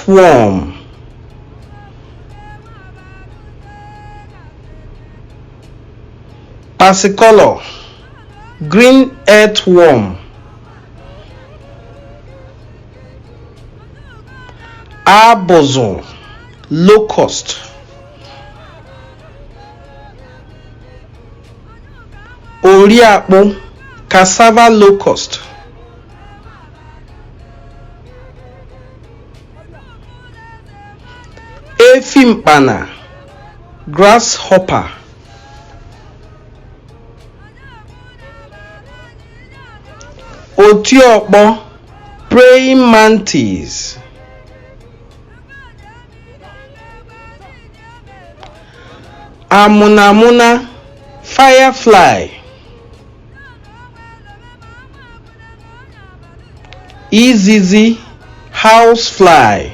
Earthworm. Persicolor, green earthworm. Abụzụ, locust. Oriakpụ, cassava locust. Efi mkpana, grasshopper. Otiọkpọ, praying mantis. Amụnamụna, firefly. Izizi, housefly.